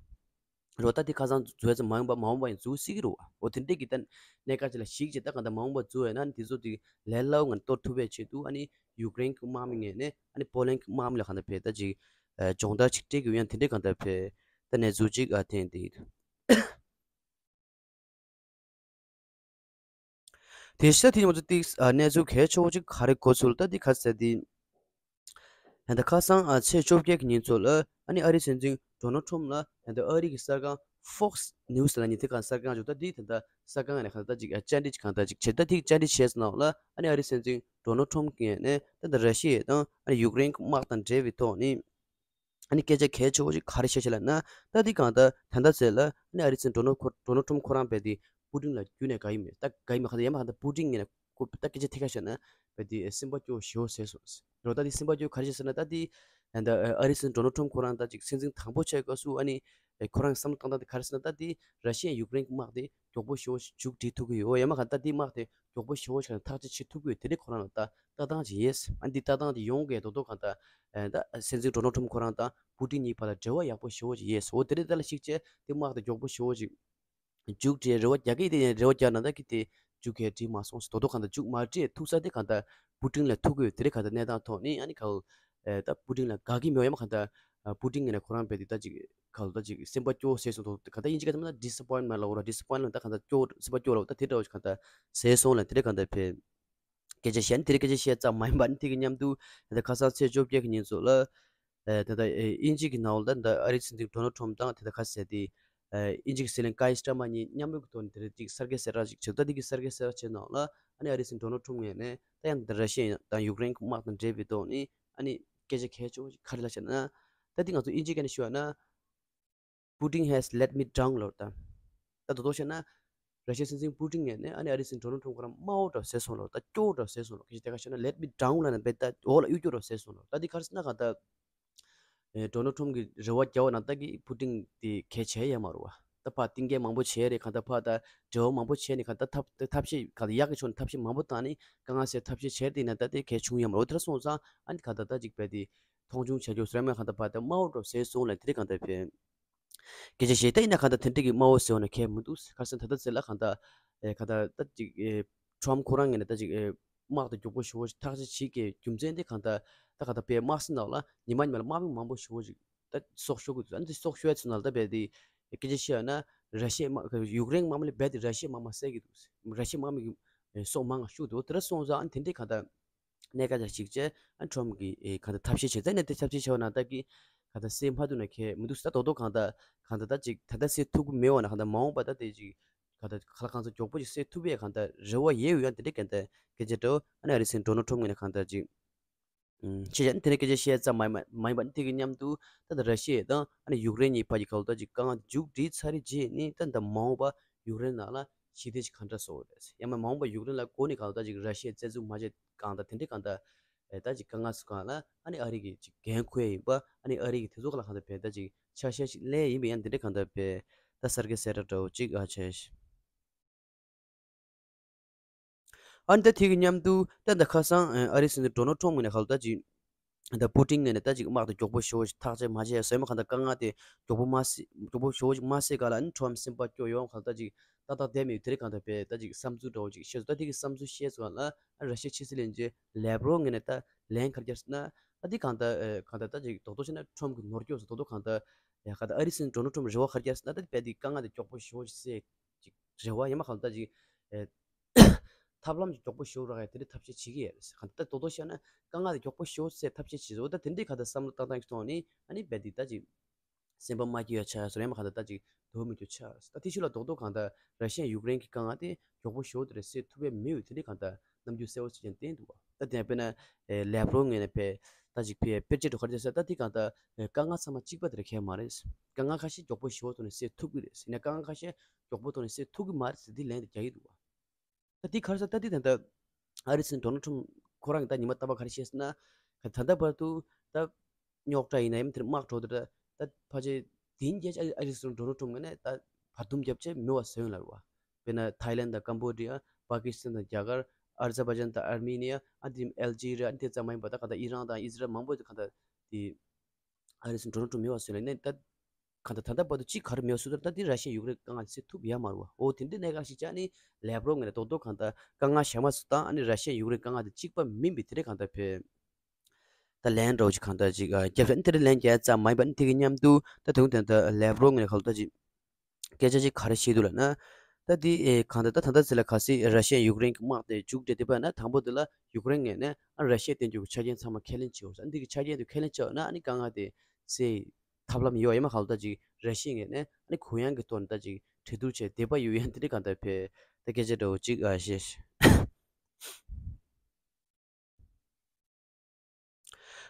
རོ་ད་དེ་ཁ་སང་འཛུལ་ཡ་ཙམ་མ་ཡིན་པ་མ་འོངས་པ་ཡང་འཛུལ་སྲིད་ཀྱི་རེད་བ། འོ་དེ་འདྲས་ཀྱི་ད་གནད་འགག་ཅིག་ལ་གཞིགས་བྱས་ད་གང་ལྟར་མ་འོངས་པ་འཛུལ་ཡ་ན་ནི་དེ་ཚོ་དེ་ལས་སླ་བོ་ངང་གཏོར་ཐུབ་པའི་ཆེད་དུ་ཨ་ནི་ཡུཀ་རེན་གྱི་དམག་མི་ངོས་ནས་ཨ་ནི་པོ་ལན་གྱི་དམག་མི་ལ་གང་ལྟར་བས་ད་ཅིག་ཨ་སྦྱོང་བརྡར་ཅིག་སྤྲད་ཀྱི་ཡོད་ཡང་དེ་འདྲས་གང་ལྟར་བས་ད་གནས་ཚུལ་ཅིག་ཨ་ཐོན་ཏེ་ཡོད། དེ་ཤ་དེ་ང་ཚོ་ཏིག་ཨ་གནས་ཚུལ་གལ་ཆེ་བོ་ཅིག་ག་རེ་གོ་ཚུལ་ད་འདི་ག་ཟེར་ཏེ། ད་ལྟ་ཁ་སང་ཨ་ཚེས་བཅོ་བརྒྱད་ཀྱི་ཉིན་ཚོ་ལ་ཨ་ནི་ཨ་རིའི་སྲིད་འཛིན་ཌོ་ནལ་ཊམ་ལ་ད་ལྟ་ཨ་རི་གི་གསར་ཁང་Fox News་ལ་ནི་དེ་ག་གསར་ཁང་ཅིག་ད་འདི་ད་ལྟ་གསར་ཁང་ནས་གང་ལྟར་ཅིག་ཨ་བཅར་འདྲི་ཅིག་གང་ལྟར་ཅིག་བྱས། ད་དེ་བཅར་འདྲི་བྱས་ནང་ལ་ཨ་ནི་ཨ་རིའི་སྲིད་འཛིན་ཌོ་ནལ་ཊམ་གྱིས་ནས་ད་ལྟ་ར་ཤི་ཡ་དང་ཨ་ནི་ཡུཀ་རེན་གྱི་དམག་དང་འབྲེལ་བའི་ཐོག་ནས། ཨ་ནི་སྐད་ཆ་གལ་ཆེ་བོ་ཞིག་ག་རེ་བཤད་བྱས་ལབ་ན། ད་འདི་གང་ལྟར་ད་ལྟ་ཟེར་ལ་ཨ་ནི་ཨ་རིའི་སྲིད་འཛིན་ཌོ་ནལ་ཁོ་ཌོ་ནལ་ཁྲོམ་ཁོ་རང་རྦད་དེ་པུ་ཏིན་ལ་རྒྱུས་ནས་དགའ་ཡི་མེད། ད་དགའ་ཡི་མེད། གང་ལྟར་ཡང་མ་གང་ལྟར་པུ་ཏིན་ངོས་ནས་ཁོ་ད་སྐད་ཆ་ཐད་ཀར་བཤད་ན་རྦད་དེ་སེམས་པ་སྐྱོ་ཞེ་པོ་ཟེར་སོང་། རོ་ད་འདི་སེམས་པ་སྐྱོ་ག་རེ་བྱས་ཟེར་ན། ད་འདི་ད་ཨ་རིའི་སྲིད་འཛིན་ཌོ་ནལ་ཁྲོམ་ཁོ་རང་ད་ཅིག་སྲིད་འཛིན་དང་པོ་ཆགས་སྐབས་སུ་ཨ་ནི་ཁོ་རང་བསམ་བློ་བཏང་སྟངས་དེ་ག་རེ་ཟེར་ན། ད་འདི་ར་ཤི་ཡ་ཡུཀ་རེན་གྱི་དམག་དེ་མགྱོགས་པོ་ཞེ་པོ་ཞིག་མཇུག་སྒྲིལ་ཐུབ་ཀྱི་ཡོད། ཡང་མ་གང་ལྟར་འདི་དམག་དེ་མགྱོགས་པོ་ཞེ་པོ་ཞིག་ཐག་གཅོད་བྱེད་ཐུབ་ཀྱི་ཡོད། དེ་འདྲའི་ཁོ་རང་ལ་ད་ལྟ་སྟངས་ཅིག་ཡོད། ཨ་འདི་ལྟ་སྟངས་དེ་ཡོང་གི་རྡོག་རྡོག་གང་ལྟར་ཨ་ད་སྲིད་འཛིན་ཌོ་ནལ་ཁྲོམ་ཁོ་རང་དང་པུ་ཏིན་གཉིས་བར་ལ་འབྲེལ་བ་ཡག་པོ་ཞེ་པོ་ཅིག་ཡོད། འོ་དེ་འདྲའི་ཐད་ལ་གཞིགས་བྱས་དེ་དམག་དེ་མགྱོགས་པོ་ཞེ་པོ་ཅིག་མཇུག་སྒྲིལ་རེ་བ་རྒྱག་གི་ཡིན། དེ་ཡང་རེ་བ་རྒྱག་ན་ད་གི་དེ་མཇུག་ག་སྒྲིལ་མ་སོང་ཟེར། རྡོག་རྡོག་གང་ལྟར་མཇུག་མ་སྒྲིལ་ཐུག་ས་དེ་གང་ལྟར་པུ་ཏིན་ལ་ཐུག་གི་ཡོད། དེ་འདྲའི་གང་ལྟར་གནས་སྟངས་ཐོག་ནས་ཨ་ནི་ག་ལ་ཨེ་ད་པུ་ཏིན་ལ་དགའ་གི་མེད། ཡང་མ་གང་ལྟར་ཨ་པུ་ཏིན་ངོས་ནས་ཁོ་རང་རྦད་དེ་ད་ཅིག་ག་ལ་ད་ཅིག་སེམས་པ་སྐྱོ་ཟེར་སོང་། གང་ལྟར་ཨིན་ཇི་སྐད་ཐོག་ན་ཌི་སི་ཨེ་པོའིན་མེན་ཊི་ལབ་དགོས་རེད། ཌི་སི་ཨེ་པོའིན་ཊི་མེན་ཊི་ད་གང་ལྟར་སྐྱོ་སེམས་པ་སྐྱོ་ལབ་ད་དེ་འདྲ་བོ་ཞིག་གང་ལྟར་ཟེར་སོང་ལ། དེ་འདྲའི་གང་ལྟར་ཕེ་སྐད་ཆ་བཤད་ན་དེ་རིང་སྐད་ཆ་བཤད་ཙམ་མ་ཡིན་པ་ནི་དེ་གི་མཉམ་དུ་ད་ཁ་སང་ཚེས་བཅོ་བརྒྱད་ཀྱི་ཉིན་ཚོ་ལ་ཨེ་ད་ལྟ་ཨེ་དབྱིན་ཇི་གི་ནང་ལ་ད་ལྟ་ཨ་རིའི་སྲིད་འཛིན་ཌོ་ནལ་ཁྲོམ་དང་དེ་ད་ཁ་ཟེར་དེ་ཨེ་དབྱིན་ཇི་གི་སྲིད་བློན་ཀའི་སི་ཊར་མར་གཉིས་མཉམ་རུབ་ཀྱི་ཐོག་ནས་དེ་རིང་ཅིག་གསར་འགོད་གསལ་བསྒྲགས་ཅིག་བྱས། ད་འདི་གི་གསར་འགོད་གསལ་བསྒྲགས་བྱས་ནང་ལ་ཨ་ནི་ཨ་རིའི་སྲིད་འཛིན་ཌོ་ནལ་ཁྲོམ་ངོས་ནས་ད་ཡང་ད་ར་ཤི་ཡ་དང་ཡུཀ་རེན་གྱི་དམག་དང་འབྲེལ་བའི་ཐོག་ནས་ཨ་ནི་སྐད་ཆ་གལ་ཆེ་བོ་ཞིག་ག་རེ་ལབ་བྱས་ན། ད་འདི་ང་ཚོ་དབྱིན་ཇི་སྐད་ནས་ཞུས་པ་ན། Putin has let me down ལབ་ད། ད་དོ་དོ་བཤད་ན། ར་ཤི་ཡའི་སྲིད་འཛིན་པུ་ཏིན་ངོས་ནས་ཨ་ནི་ཨ་རིའི་སྲིད་འཛིན་ཌོ་ནལ་ཁྲོམ་ཁོ་རང་དམའ་བོ་འདྲ་བོ་བཟོས་སོང་ལབ། ད་སྐྱོ་བོ་འདྲ་བོ་བཟོས་སོང་ལབ། སྐད་ཆ་དེ་ག་བཤད་ན་let me down ལབ་ན་རྦད་དེ་ད་འོག་ལ་གཡུག་སྐྱོ་འདྲ་བོ་བཟོས་སོང་ལབ། ད་འདི་ག་རེ་ཟེར་ན་གང་ལྟར་ཨེ་ཌོ་ནལ་ཁྲོམ་གྱིས་རེ་བ་རྒྱག་པ་ན་ད་གི་པུ་ཏིན་དེ་གལ་ཆེ་ཡ་མ་རེད་བ། ད་ཕར་གཏིང་སྐྱེལ་མང་པོ་བྱས་རེད། གང་ལྟར་ཕར་ད་འབྲེལ་བ་མང་པོ་བྱས་ནས་གང་ལྟར་ཐབས་ཐབས་ཤེས་གང་ལྟར་ཡག་གི་ཕྱོགས་ནས་ཐབས་ཤེས་མང་པོ་བཏང་ནས་དཀའ་ངལ་སེལ་ཐབས་ཤེས་བྱས་དེ་ན་ད་དེ་གལ་ཆུང་ཡ་མ་རེད། དེ་འདྲ་སོང་ཙང་ཨ་ནི་གང་ལྟར་ད་ཅིག་རྦད་དེ་མཐོང་ཆུང་བྱ་རྒྱུ་ཟེར་མ་གང་ལྟར་ཕར་ད་དམའ་བོ་འདྲ་བོ་བཟོས་སོང་ལབ། དེ་རིང་གང་ལྟར་ཕེ་སྐད་ཆ་བཤད་ད་ཡིན་ན་གང་ལྟར་དེ་འདྲ་གི་དམའ་བོ་ཟེར་བ་ན་ཁྱད་མི་འདུག་ག་རེ་ཟེར་ན་ད་ལྟ་ཚེ་ལ་གང་ལྟར་ཨེ་གང་ལྟར་ད་ཅིག་ཨེ་ཊམ་ཁོ་རང་ངོས་ནས་ད་ཅིག་ཨེ་དམག་དེ་མགྱོགས་པོ་ཞེ་པོ་ཞིག་ཐག་གཅོད་བྱེད་ཀྱི་རྒྱུ་མཚན་དེ་གང་ལྟར་ད་གང་ལྟར་ཕེ་དམག་སའི་ནང་ལ་ཉི་མ་ཉི་མ་ལ་དམག་མི་མང་པོ་ཞེ་པོ་ཞིག་ད་སྲོག་ཤོར་གི་འདུག་ཨ་ནི་དེ་སྲོག་ཤོར་ཡ་ཚོ་ནང་ལ་ད་རྦད་དེ་སྐད་ཆ་བཤད་ཡ་ན་ར་ཤི་ཡའི་དམག་ཡུཀ་རེན་དམག་མི་ལས་རྦད་དེ་ར་ཤི་ཡའི་དམག་མི་བསད་ཀྱི་འདུག་ར་ཤི་ཡའི་དམག་མི་གི་ཨེ་སྲོག་མང་ང་ཤོར་འདུག་དེ་འདྲ་སོང་ཙང་ཨ་ནི་དེ་འདྲའི་གང་ལྟར་གནད་འགག་ཅིག་བྱས་ཨ་ཊམ་གྱིས་ཨེ་གང་ལྟར་ཐབས་ཤེས་བྱས། ཙང་ནས་དེ་ཐབས་ཤེས་བྱས་པ་ན་ད་གི་གང་ལྟར་སེལ་མ་ཐུབ་ན་ཁྱད་མི་འདུག་ད་དོ་དོ་གང་ལྟར་གང་ལྟར་ད་ཅིག་ད་ལྟ་སེལ་ཐུབ་ཀྱི་མེད་པ་ན་གང་ལྟར་མ་འོངས་པ་ད་དེ་ཅིག་གང་ལྟར་ཁ་ལག་ཁང་ཚོ་མགྱོགས་པོ་ཅིག་སེལ་ཐུབ་པའི་གང་ལྟར་རེ་བ་ཡོད་ཡོད་ཡང་དེ་འདྲའི་གང་ལྟར་སྐད་ཆ་འདྲ་བོ་ཨ་ནི་ཨ་རིའི་སྲིད་འཛིན་ཌོ་ནལ་ཊམ་ངོས་ནས་གང་ལྟར་ཅིག་ཨུམ་ཤེས་བྱ་ནི་དེ་ནས་སྐད་ཆ་བཤད་ཙམ་མ་ཡིན་པ་མ་ཡིན་པ་ནི་དེ་གི་མཉམ་དུ་ད་ལྟ་ར་ཤི་ཡ་དང་ཨ་ནི་ཡུཀ་རེན་གཉིས་བར་གྱི་གང་ལྟར་ཅིག་དཀའ་ངལ་མཇུག་སྒྲིལ་ཚར་རེད་རྗེས་ནི་ད་ལྟ་མ་འོངས་པ་ཡུཀ་རེན་ནང་ལ་ཞི་བདེ་ཅིག་གང་འདྲ་བཟོ་དགོས་རེད། ཡང་མ་མ་འོངས་པ་ཡུཀ་རེན་ལ་མགོ་ནས་གང་ལྟར་ཅིག་ར་ཤི་ཡས་བཙན་འཛུལ་མ་བྱས་གང་ལྟར་དེ་འདྲའི་གང་ལྟར་ཨེ་ད་ཅིག་དཀའ་ངལ་སུ་གང་ལ་ཨ་ནི་ཨ་རི་གི་ཅིག་འགན་འཁུར་ཡ་ཡིན་པ། ཨ་ནི་ཨ་རི་གི་དེ་ཚོ་ག་ལ་གང་ལྟར་བས་ད་ཅིག་ཆ་ཤས་ཅིག་ལེན་ཡིན་པ་ཡང་དེ་འདྲའི་གང་ལྟར་བས་ད་གསར་འགོད་གསལ་བསྒྲགས་འདྲ་བོ་ཅིག་ཨ་བྱས། ཨ་ནི་ད་དེ་གི་མཉམ་དུ་ད་ད་ཁ་སང་ཨ་རིའི་སྲིད་འཛིན་ཌོ་ནལ་ཊམ་ངོས་ནས་ག་ལ་ད་ཅིག་ད་པུ་ཏིན་ངོས་ནས་ད་ཅིག་དམག་དེ་མགྱོགས་པོ་ཞེ་པོ་ཞིག་ཐག་གཅོད་མ་བྱས་ཟེར་མ་གང་ལྟར་དཀའ་ངལ་དེ་མགྱོགས་པོ་མ་སེལ་མགྱོགས་པོ་ཞེ་པོ་ཞིག་མ་སེལ་ག་ལ་ཨ་ནི་ཊམ་སེམས་པ་སྐྱོ་ཡོང་ག་ལ་ད་ཅིག་ཏག་ཏག་བསྡད་མེད། དེ་རིང་གང་ལྟར་བས་ད་ཅིག་བསམ་ཚུལ་འདྲ་བོ་ཅིག་བཤད་སོང་། ད་དེ་གི་བསམ་ཚུལ་བཤད་སོང་ལ་ཨ་ར་ཤི་ཡའི་ཕྱི་སྲིད་བློན་ཆེན་ལེབ་རོབ་ངོས་ནས་ད་ལན་ག་རེ་བརྒྱབ་ཟེར་ན། ད་དེ་གང་ལྟར་ཨ་གང་ལྟར་ད་ཅིག་རྡོག་རྡོག་བཤད་ན་ཊམ་གི་ནོར་སྐྱོ་ཟེར་རྡོག་རྡོག་གང་ལྟར་ཡ་གང་ལྟར་ཨ་རིའི་སྲིད་འཛིན་ཌོ་ནལ་ཊམ་རེ་བ་ག་རེ་བརྒྱབ་ཟེར་ན། ད་དེ་བས་དེ་དཀའ་ངལ་དེ་མགྱོགས་པོ་ཞེ་པོ་ཞིག་སེལ་ཅིག་རེ་བ་ཡིན་མ་གང་ལྟར་ཅིག་ཨེ་ཐབས་ལམ་ཅིག་མགྱོགས་པོ་ཞེ་པོ་རག་ཡ་དེ་འདྲའི་ཐབས་ཤེས་བྱེད་ཀྱི་ཡོད་རེད། གང་ལྟར་རྡོག་རྡོག་བཤད་ན་དཀའ་ངལ་དེ་མགྱོགས་པོ་ཞེ་པོ་སེལ་ཐབས་ཤེས་བྱེད་ཟེར། འོ་ད་དེ་འདྲའི་གང་ལྟར་བསམ་བློ་བཏང་སྟངས་ཀྱི་ཐོག་ནས་ཨ་ནི་རྦད་དེ་ད་ཅིག་སེམས་པ་མ་སྐྱིད་ཡ་ཆགས་སོང་། ཡང་མ་གང་ལྟར་ད་ཅིག་འདོད་མི་འདོད་ཆགས་སོང་། ད་དེ་ཤུལ་ལ་རྡོག་རྡོག་གང་ལྟར་ར་ཤི་ཡ་ཡུཀ་རེན་གྱི་དཀའ་ངལ་དེ་མགྱོགས་པོ་ཞེ་པོ་དེ་རེད་སེལ་ཐུབ་ཡ་མེད་འོས་དེ་འདྲའི་གང་ལྟར་རྣམ་འགྱུར་གསལ་པོ་ཞིག་ཀྱང་བསྟན་འདུག་བ། ད་དེ་ཡང་དཔེར་ན་ཨེ་ལེབ་རོབ་ངོས་ནས་དཔེ་ད་ཅིག་དཔེ་དཔེར་བརྗོད་འདྲ་ག་རེ་བྱས་ཟེར་ན། ད་དེ་གང་ལྟར་ཨེ་དཀའ་ངལ་ཚང་མ་གཅིག་པ་དེ་རེད་ཁེལ་མ་རེད། དཀའ་ངལ་ཁ་ཤས་མགྱོགས་པོ་ཞེ་པོ་ཐོག་ནས་སེལ་ཐུབ་ཀྱི་རེད། ཡིན་ན་དཀའ་ངལ་ཁ་ཤས་མགྱོགས་པོ་ཐོག་ནས་སེལ་ཐུབ་ཀྱི་མ་རེད་ཟེར་དེ་ལན་དེ་རྒྱག་གི་འདུག་བ། ད་འདི་ག་རེ་ཟེར་ད་འདི་ད་ལྟ་ཨ་རིའི་སྲིད་འཛིན་ཌོ་ནལ་ཊམ་ཁོ་རང་གིས་ད་ཉི་མ་རྟག་པར་ག་རེ་བཤད་ཟེར་ན། ད་ལྟ་བར་དུ་ད་རྙོག་དྲ་ཡིན་ན་ཡང་དེར་དམག་འགྲོ་དུས་ད་ད་ཕལ་ཆེར་དེ་རྗེས་ཨ་རིའི་སྲིད་འཛིན་ཌོ་ནལ་ཊམ་ངོས་ནས་ད་བར་འདུམ་རྒྱབ་བྱས་མེད་པ་བཟོས་ཡོང་ལབ་རེད་བ། དཔེར་ན་ཐའི་ལེན་དང་ཀམ་བོ་ཌི་ཡ། པ་ཀི་སི་ཐན་དང་རྒྱ་གར། ཨ་ཛར་བྷའི་ཇན་དང་ཨར་མེ་ནི་ཡ། ཨ་དེ་ཨལ་ཇི་རི་ཡ། ཨ་དེ་ཙམ་མ་ཡིན་པ་ད་ག་ད་ཨི་རན་དང་ཨི་ཟི་རལ་མང་པོ་དེ་ག་ད་དེ་ཨ་རིའི་སྲིད་འཛིན་ཌོ་ནལ་ཊམ་མེད་པ་བཟོས་ལབ་ནས་ད། གང་ལྟར་ད་ལྟ་བར་དུ་གཅིག་ག་རེ་མེད་པ་བཟོས་ཚར། ད་འདི་ར་ཤི་ཡ་ཡུཀ་རེན་དཀའ་ངལ་སེལ་ཐུབ་ཡ་མ་རེད་བ། འོ་དེ་འདྲའི་གནད་འགག་ཞིག་ཅིག་ཨ་ནི་ལེབ་རོབ་ངོས་ནས་རྡོག་རྡོག་གང་ལྟར་དཀའ་ངལ་ཞེ་པོ་ཞིག་དང་ཨ་ནི་ར་ཤི་ཡ་ཡུཀ་རེན་དཀའ་ངལ་དེ་གཅིག་པ་མིན་པའི་དེ་འདྲའི་གང་ལྟར་བས་ད་ལན་འདྲ་བོ་ཅིག་གང་ལྟར་ཅིག་ཨ་རྒྱབ་ཤ་ཨ་ནི་དེ་འདྲའི་ལན་རྒྱག་ཙམ་མ་ཡིན་པ་ཨ་ནི་དེ་གི་མཉམ་དུ་ད་དུང་དེ་ད་ལེབ་རོབ་ངོས་ནས་གང་ལྟར་ཅིག་སྐད་ཆ་ཅིག་ག་རེ་བཤད་འདུག་ལབ་ན། ད་འདི་ཨེ་གང་ལྟར་ད་ད་ལྟ་ཟེར་ལ་གལ་སྲིད་ར་ཤི་ཡ་ཡུཀ་རེན་གྱི་དམག་དེ་མཇུག་སྒྲིལ་བསྡད་པ་ན་དང་པོ་དེ་ལ་ཡུཀ་རེན་ངོས་ནས་ཨ་ར་ཤི་ཡ་བསྟན་རྒྱུ་གི་ཆ་རྐྱེན་ཚང་མ་ཁས་ལེན་བྱེད་འོ་ཟེར། ཨ་འདི་གི་ཆ་རྐྱེན་དེ་ཁས་ལེན་བྱས་ན་ཨ་ནི་དཀའ་ངལ་དེ་སེལ་ཐབས་ལམ་ཡོད་ཡ་མ་གང་ལྟར་ཅིག་ར་ཤི་ཡ་ངོས་ནས་ཨ་ནི་གུ་ཡངས་ཀྱི་ཐོག་ནས་ད་ཅིག་གྲོས་བསྡུར་བྱས་བསྡད་པ་ཡོད་ཡ་འདི་འདྲའི་གང་ལྟར་བས་ད་སྐད་ཆ་འདྲ་བོ་ཅིག་ཨ་བཤད།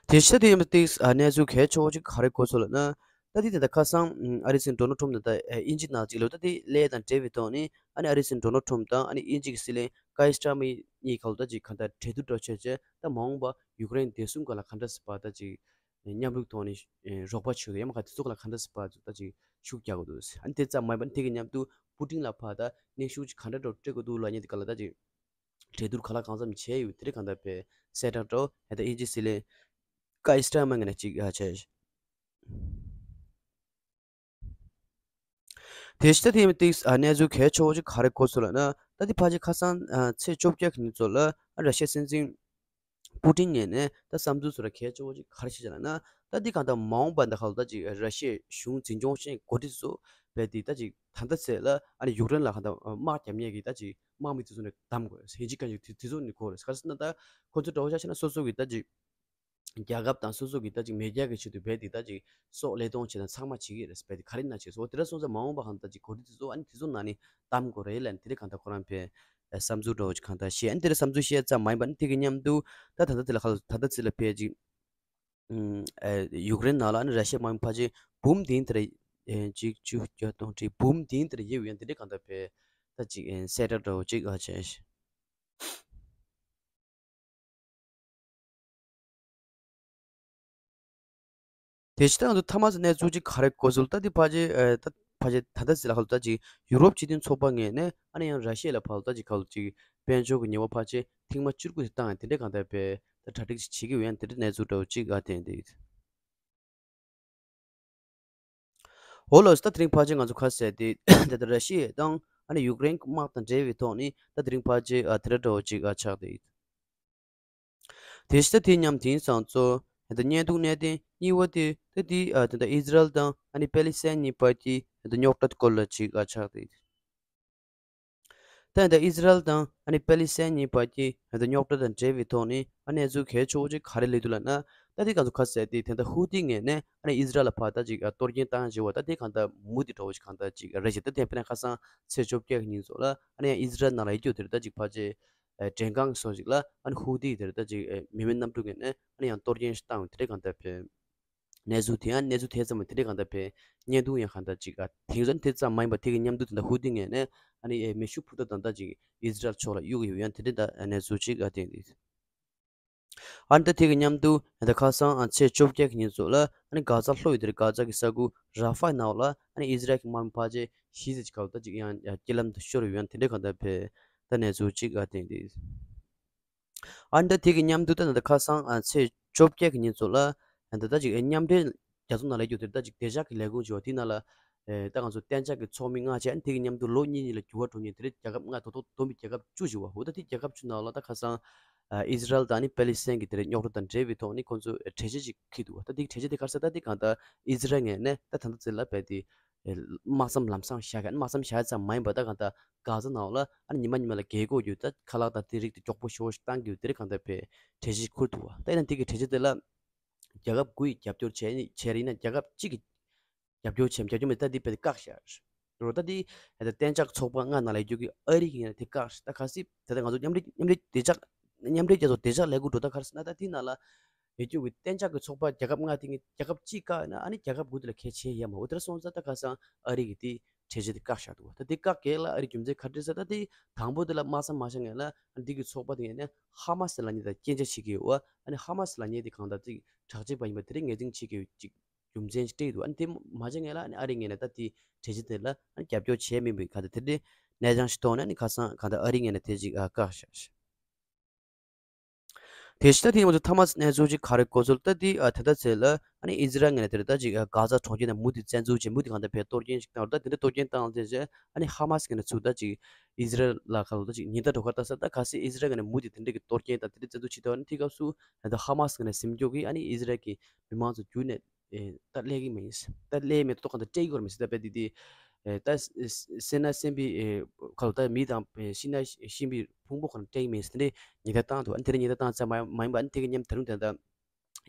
དེ་ཤ་དེ་ཡིན་པ་ཏིག་ཨ་གནས་ཚུལ་གལ་ཆེ་བོ་ཅིག་ག་རེ་གོ་སོང་ལབ་ན། ད་དེ་དེ་ད་ཁ་སང་ཨ་རིའི་སྲིད་འཛིན་ཌོ་ནལ་ཊམ་དང་ད་དབྱིན་ཇི་ནང་ཅིག་ལབ་ད་དེ་ལས་དང་འབྲེལ་བའི་ཐོག་ནས་ཨ་ནི་ཨ་རིའི་སྲིད་འཛིན་ཌོ་ནལ་ཊམ་དང་ཨ་ནི་དབྱིན་ཇི་གི་སྲིད་བློན་ཀའི་སི་ཊར་མར་གཉིས་ཁ་ལོ་ད་ཅིག་ག་འདྲ་གྲོས་བསྡུར་འགྲོ་བྱས་བྱས་ད་མ་འོངས་པ་ཡུཀ་རེན་བདེ་སྲུང་སྒང་ལ་ག་འདྲ་ཟེར་བ་ད་ཅིག་མཉམ་རུབ་ཐོག་ནས་རོགས་པ་བྱེད་ཡ་མ་ག་དེ་ཚོ་སྒང་ལ་ག་འདྲ་ཟེར་བ་ད་ཅིག་ཤུགས་རྒྱག་དགོས་འདུག་ཨ་ནི་དེ་ཙམ་མ་ཡིན་པ་ཨ་ནི་དེ་གི་མཉམ་དུ་པུ་ཏིན་ལ་ཕར་ད་གནོན་ཤུགས་ཅིག་ག་འདྲ་འགྲོ་སྤྲད་དགོས་འདུག་ལབ་མཁན་དེ་སྒང་ལ་ད་ཅིག་གྲོས་བསྡུར་ག་ལ་གང་འཚམ་བྱས་ཡོད། དེ་རིང་གང་ལྟར་བས་གསལ་བསྒྲགས་འགྲོ་ཧེ་ད་དབྱིན་ཇི་སྲིད་བློན་ཀའི་སི་ཊར་མར་ངོས་ནས་ཅིག་ཨ་བྱས། དེ་ཤ་དེ་ཡིན་ཏིག་ཨ་གནས་ཚུལ་གལ་ཆེ་བོ་ཅིག་ག་རེ་གོ་སོང་ལབ་ན། ད་དེ་ཕལ་ཆེར་ཁ་སང་ཨ་ཚེས་བཅོ་བརྒྱད་ཀྱི་ཉིན་ཚོ་ལ་ཨ་ར་ཤི་ཡའི་སྲིད་འཛིན་པུ་ཏིན་ངོས་ནས་ད་བསམ་ཚུལ་བཟོ་འདྲ་གལ་ཆེ་བོ་ཅིག་ག་རེ་བཤད་ཅེས་ལབ་ན། ད་འདི་གང་ལྟར་མ་འོངས་པ་འདི་ཁ་ལ་ད་ཅིག་ར་ཤི་ཡའི་གཞུང་འཛིན་སྐྱོང་བྱེད་མཁན་འགོ་ཁྲིད་ཚོ་བས་འདི་ད་ཅིག་ད་ལྟ་ཚེ་ལ་ཨ་ནི་ཡུཀ་རེན་ལ་གང་ལྟར་དམག་རྒྱབ་མཁན་གྱི་ད་ཅིག་དམག་མི་དེ་ཚོ་ནས་བདམས་དགོས། ཧིན་ཇི་གན་ཅིག་དེ་དེ་ཚོ་ནས་གོ་རེད། ག་རེ་ཟེར་ན་ད་ཁོ་ཚོ་འདྲ་བོ་ཆ་བཞག་ན་སོ་སོ་གི་ད་ཅིག་རྒྱལ་ཁབ་དང་སོ་སོ་གི་ད་ཅིག་མེས་རྒྱལ་གྱི་ཆེད་དུ་བས་འདི་ད་ཅིག་སྲོག་བློས་གཏོང་བྱེད་དང་ཚང་མ་བྱེད་ཀྱི་རེད་བས་འདི་ག་རེ་ན་བྱེད་སོ་དེ་འདྲ་སོང་ཙང་མ་འོངས་པ་གང་ལྟར་ཅིག་འགོ་ཁྲིད་དེ་ཚོ་ཨ་ནི་དེ་ཚོ་ནང་ནས་བདམས་དགོས་རེད་ལབ་ནས་དེ་རིང་གང་ལྟར་ཁོ་རང་བས་བསམ་ཚུལ་འདྲ་བོ་ཅིག་གང་ལྟར་བཤད། ཨ་ནི་དེ་རིང་བསམ་ཚུལ་བཤད་ཙམ་མ་ཡིན་པ་ཨ་ནི་དེ་གི་མཉམ་དུ་ད་ད་ལྟ་དེ་ལ་ཁ་ལ་ད་ལྟ་ཚེ་ལ་བས་ཅིག་ཨུམ་ཨེ་ཡུཀ་རེན་ནང་ལ་ཨ་ནི་ར་ཤི་ཡ་དམག་མི་ཕལ་ཆེར་འབུམ་བདུན་དེ་རེད། ཨེ་གཅིག་བཅུ་བརྒྱད་སྟོང་ཁྲི་འབུམ་བདུན་དེ་རེད་ཡོད་ཡོད་དེ་འདྲའི་གང་ལྟར་བས་ད་ཅིག་ཨེ་གསལ་བསྒྲགས་འདྲ་བོ་ཅིག་ཨ་བྱས། དེ་ཕྱི་ད་ང་ཚོ་ཐ་མ་ཟེར་གནས་ཚུལ་ཅིག་ག་རེ་གོ་ཚུལ་ད་དེ་ཕལ་ཆེར་ཨེ་ད་ཕལ་ཆེར་ད་ལྟ་ཟེར་ལ་ཁ་ལོ་ད་ཅིག་ཡུ་རོབ་སྤྱི་མཐུན་ཚོགས་པ་ངོས་ནས་ཨ་ནི་ཡང་ར་ཤི་ཡ་ལ་ཕར་ལོ་ད་ཅིག་ཁ་ལོ་ཅིག་དཔལ་འབྱོར་གྱི་ཉེས་པ་ཕལ་ཆེར་ཐེངས་མ་བཅུ་དགུ་དེ་བཏང་ཡང་དེ་འདྲའི་གང་ལྟར་བས་ད་གྲ་སྒྲིག་ཅིག་བྱེད་ཀྱི་ཡོད་ཡང་དེ་འདྲའི་གནས་ཚུལ་འདྲ་བོ་ཅིག་ཨ་བསྟན་ཏེ་ཡོད། འོ་ལགས་སོ། ད་དེ་རིང་ཕལ་ཆེར་ང་ཚོ་ཁ་གསལ་ཏེ་ད་ལྟ་ར་ཤི་ཡ་དང་ཨ་ནི་ཡུཀ་རེན་གྱི་དམག་དང་འབྲེལ་བའི་ཐོག་ནས་ད་དེ་རིང་ཕལ་ཆེར་ཨ་དེ་འདྲ་འདྲ་བོ་ཅིག་ཨ་ཆགས་ཏེ་ཡོད། དེ་ཕྱི་ད་དེ་མཉམ་དེང་སང་ཚོ་ད་བརྙན་ཐུང་གནད་དོན་གཉིས་པ་དེ་ད་དེ་ཨ་ད་ལྟ་ཨི་ཟི་རལ་དང་ཨ་ནི་པེ་ལི་སི་ཐན་གཉིས་བར་གྱི་ད་རྙོག་དྲ་སྐོར་ལ་ཅིག་ཨ་ཆགས་ཏེ་ཡོད། ད་ལྟ་ཨི་ཟི་རལ་དང་ཨ་ནི་པེ་ལི་སི་ཐན་གཉིས་བར་གྱི་ད་ལྟ་རྙོག་དྲ་དང་འབྲེལ་བའི་ཐོག་ནས་ཨ་གནས་ཚུལ་གལ་ཆེ་བོ་ཅིག་ག་རེ་སླེབས་འདུག་ལབ་ན། ད་དེ་ག་ཚོད་ཁ་གསལ་ཏེ་དེ་ད་ཧུ་ཏི་ངོས་ནས་ཨ་ནི་ཨི་ཟི་རལ་ལ་ཕར་ད་ཅིག་ཨ་གཏོར་སྐྱོན་བཏང་བཞིན་པ་ད་དེ་གང་ལྟར་མུ་མཐུད་འདྲ་བོ་ཅིག་གང་ལྟར་ཅིག་རེད་ཅེས། ད་དེ་དཔེར་ན་ཁ་སང་ཚེས་བཅོ་བརྒྱད་ཀྱི་ཉིན་ཚོ་ལ་ཨ་ནི་ཡང་ཨི་ཟི་རལ་ནང་ལ་ཡོད་རྒྱུ་དེར་ད་ཅིག་ཕལ་ཆེར་ཨ་མགྲོན་ཁང་སོགས་ཅིག་ལ་ཨ་ནི་ཧུ་ཏི་དེར་ད་ཅིག་ཨ་མི་མེད་གནམ་གྲུ་ངོས་ནས་ཨ་ནི་ཡང་གཏོར་སྐྱོན་ཞིག་བཏང་ཡོད། དེ་འདྲའི་གང་ལྟར་བས་གནས་ཚུལ་དེ་ཡང་གནས་ཚུལ་དེ་ཙམ་མ་དེ་འདྲའི་གང་ལྟར་བས་བརྙན་ཐུང་ཡང་གང་ལྟར་ཅིག་ཨ་དེང་སང་དེ་ཙམ་མ་ཡིན་པ་དེ་གི་མཉམ་དུ་དེ་འདྲ་ཧུ་ཏི་ངོས་ནས་ཨ་ནི་ཨེ་མེ་ཤུགས་འཕུར་མདའ་དང་ད་ཅིག་ཨི་ཟི་རལ་ཕྱོགས་ལ་གཡུག་ཡོད་ཡང་དེ་འདྲའི་ད་གནས་ཚུལ་ཅིག་ཨ་བསྟན་ཏེ། ཨ་ནི་ད་དེ་གི་མཉམ་དུ་ད་ཁ་སང་ཨ་ཚེས་བཅོ་བརྒྱད་ཀྱི་ཉིན་ཚོ་ལ་ཨ་ནི་གྷ་ཛ་ལྷོ་ཡི་དེར་གྷ་ཛ་གི་ས་ཁུལ་ར་ཧྥ་ནང་ལ་ཨ་ནི་ཨི་ཟི་རལ་གྱི་དམག་མི་ཕལ་ཆེར་བཞི་ཙམ་ཅིག་ག་ལ་ད་ཅིག་ཡང་ཡང་རྐྱེན་ལམ་དུ་ཤོར་ཡོད་ཡང་དེ་འདྲའི་གང་ལྟར་བས་ད་གནས་ཚུལ་ཅིག་ཨ་བསྟན་ཏེ། ཨ་ནི་ད་དེ་གི་མཉམ་དུ་ད་ད་ཁ་སང་ཨ་ཚེས་བཅོ་བརྒྱད་ཀྱི་ཉིན་ཚོ་ལ་ཨ་ད་ད་ཅིག་མཉམ་འབྲེལ་རྒྱལ་ཚོགས་ནང་ལ་ཡོད་དེར་ད་ཅིག་བདེ་འཇགས་ཀྱི་ལས་ཁུངས་ཅིག་ཡོད་དེ་ནང་ལ་ཨེ་ད་ང་ཚོ་གཏན་འཇགས་ཀྱི་ཚོགས་མི་ལྔ་བྱས། ཨ་ནི་དེ་གི་མཉམ་དུ་ལོ་གཉིས་གཉིས་ལ་འགྱུར་བ་འགྲོ་མཁན་དེ་རིང་རྒྱལ་ཁབ་ལྔ་ད་དུང་བསྡོམས་པའི་རྒྱལ་ཁབ་བཅུ་ཞིག་ཡོད་པ། འོ་ད་དེ་རྒྱལ་ཁབ་བཅུ་ནང་ལ་ད་ཁ་སང་ཨ་ཨི་ཟི་རལ་དང་ཨ་ནི་པེ་ལི་སི་ཐན་གྱི་དེ་རིང་རྙོག་དྲ་དང་འབྲེལ་བའི་ཐོག་ནས་ཁོང་ཚོས་གྲོས་ཆོད་ཅིག་འཁྱེར་འདུག་པ། ད་དེ་གྲོས་ཆོད་དེ་ག་རེ་ཟེར་ད་དེ་གང་ལྟར་ཨི་ཟི་རལ་ངོས་ནས་ད་ད་ལྟ་ཚེ་ལ་བས་དེ་དམག་མཚམས་ལམ་སང་བཞག་གི། ཨ་ནི་དམག་མཚམས་བཞག་ཙམ་མ་ཡིན་པར་ད་གང་ལྟར་གྷ་ཛ་ནང་ལ་ཨ་ནི་ཉི་མ་ཉི་མ་ལ་རྒས་འཁོགས་ཀྱི་ད་ཁ་ལག་དང་དེ་རིགས་དེ་མགྱོགས་པོ་ཞེ་པོ་ཞིག་བཏང་གི་ཡོད། དེ་རིང་གང་ལྟར་བས་གྲོས་ཆོད་འཁུར་འདུག་པ། ད་ཡིན་ན་དེ་གི་གྲོས་ཆོད་དེ་ལ་རྒྱལ་ཁབ་དགུ་ཡིས་རྒྱབ་སྐྱོར་བྱས་ནི་བྱས་རེད། ཡིན་ན་རྒྱལ་ཁབ་གཅིག་གིས་རྒྱབ་སྐྱོར་བྱས་རྒྱབ་སྐྱོར་མེད་ད་དེ་བས་བཀག་བཞག་རེད། ད་དེ་ད་གཏན་འཇགས་ཚོགས་པ་ལྔ་ནང་ལ་ཡོད་རྒྱུ་གི་ཨ་རི་གི་ངོས་ནས་དེ་བཀག་རེད། ད་གལ་སྲིད་ད་ལྟ་ང་ཚོ་མཉམ་འབྲེལ་མཉམ་འབྲེལ་བདེ་འཇགས་མཉམ་འབྲེལ་རྒྱལ་ཚོགས་བདེ་འཇགས་ལས་འགུལ་འགྲོ་ད་ག་རེ་ཟེར་ན་ད་དེ་ནང་ལ་ཡོད་རྒྱུ་གི་གཏན་འཇགས་ཀྱི་ཚོགས་པ་རྒྱལ་ཁབ་ལྔ་དེ་ངས་རྒྱལ་ཁབ་གཅིག་བཀག་ཡོད་ན་ཨ་ནི་རྒྱལ་ཁབ་དགུ་དེ་ལ་གལ་ཆེ་ཡ་མ་འོ་དེ་འདྲ་སོང་ཙང་ད་ཁ་སང་ཨ་རི་གིས་དེ་གྲོས་ཆོད་དེ་བཀག་བཞག་འདུག་པ། ད་དེ་བཀག་གེ་ལ་ཨ་རི་རྒྱུ་མཚན་ག་རེ་ཟེར་ད་དེ་དང་པོ་དེ་ལ་དམག་མཚམས་མ་བཞག་ངེས་ལ་ཨ་འདི་གི་ཚོགས་པ་དེ་ངེས་ནས་ཧ་མ་སི་ལབ་མཁན་དང་སྐད་ཆ་བྱེད་ཀྱི་ཡོད་པ། ཨ་ནི་ཧ་མ་སི་ལབ་མཁན་དེ་གང་ལྟར་ཅིག་དྲག་ཆས་པ་ཡིན་པ་དེ་རིང་ངེས་འཛིན་བྱེད་ཀྱི་ཡོད་ཅིག་རྒྱུ་མཚན་ཞིག་སྤྲད་འདུག་ཨ་ནི་དེ་མ་བྱས་ངེས་ལ་ཨ་ནི་ཨ་རི་ངོས་ནས་ད་དེ་གྲོས་ཆོད་དེ་ལ་ཨ་ནི་རྒྱབ་སྐྱོར་བྱས་མིན་པའི་ག་ད་དེ་འདྲའི་གནས་སྟངས་ཤིག་མཐོང་ནས་ཨ་ནི་ཁ་སང་ག་ད་ཨ་རི་ངོས་ནས་དེ་ཅིག་ཨ་བཀག་བཞག་ཤག་དེ་ཕྱི་ད་དེ་ང་ཚོ་ཐ་མ་གནས་ཚུལ་ཅིག་ག་རེ་གོ་ཚུལ་ད་དེ་ཨ་ད་ལྟ་ཚེ་ལ་ཨ་ནི་ཨི་ཟི་རལ་ངོས་ནས་དེ་ད་ཅིག་ཨ་གྷ་ཛ་གྲོང་ཁྱེར་ནས་མུ་མཐུད་བཙན་འཛུལ་བྱས་མུ་མཐུད་གང་ལྟར་བས་གཏོར་སྐྱོན་ཞིག་བཏང་རེད། ད་དེ་འདྲ་གཏོར་སྐྱོན་བཏང་ཚེ་ཨ་ནི་ཧ་མ་སི་ངོས་ནས་ཚུར་ད་ཅིག་ཨི་ཟི་རལ་ལ་ག་ལ་ད་ཅིག་ཉེན་བརྡ་འགྲོ་གར་ལྟ་ས་ད་གལ་སྲིད་ཨི་ཟི་རལ་ངོས་ནས་མུ་མཐུད་དེ་འདྲ་གི་གཏོར་སྐྱོན་དང་དེ་འདྲ་བཙན་འཛུལ་བྱེད་ཐུབ་ན་དེ་སྐབས་སུ་ད་ཧ་མ་སི་ངོས་ནས་ཟིན་སྐྱོབ་ཀྱིས་ཨ་ནི་ཨི་ཟི་རལ་གྱི་མི་མང་ཚོ་བརྒྱུད་ནས་ཨེ་ད་སླེབས་ཀྱི་མིན། ད་སླེབས་མེད་ཐོག་གང་ལྟར་སྤྲད་ཀྱི་ཡོད་མི་སྲིད། ད་དཔེ་དེ་དེ་ཨེ་ད་སེམས་ན་སེམས་པའི་ཨེ་ག་ལ་ད་མི་དང་ཨེ་ཤི་ན་ཤི་པའི་ཕུང་པོ་གང་སྤྲད་ཀྱི་མིན་ཟེར་དེ་འདྲའི་ཉེན་བརྡ་བཏང་འདུག་ཨ་ནི་དེ་འདྲའི་ཉེན་བརྡ་བཏང་ཚར་མ་མ་ཡིན་པ་ཨ་ནི་དེ་གི་མཉམ་ད་རུང་དེ་ད་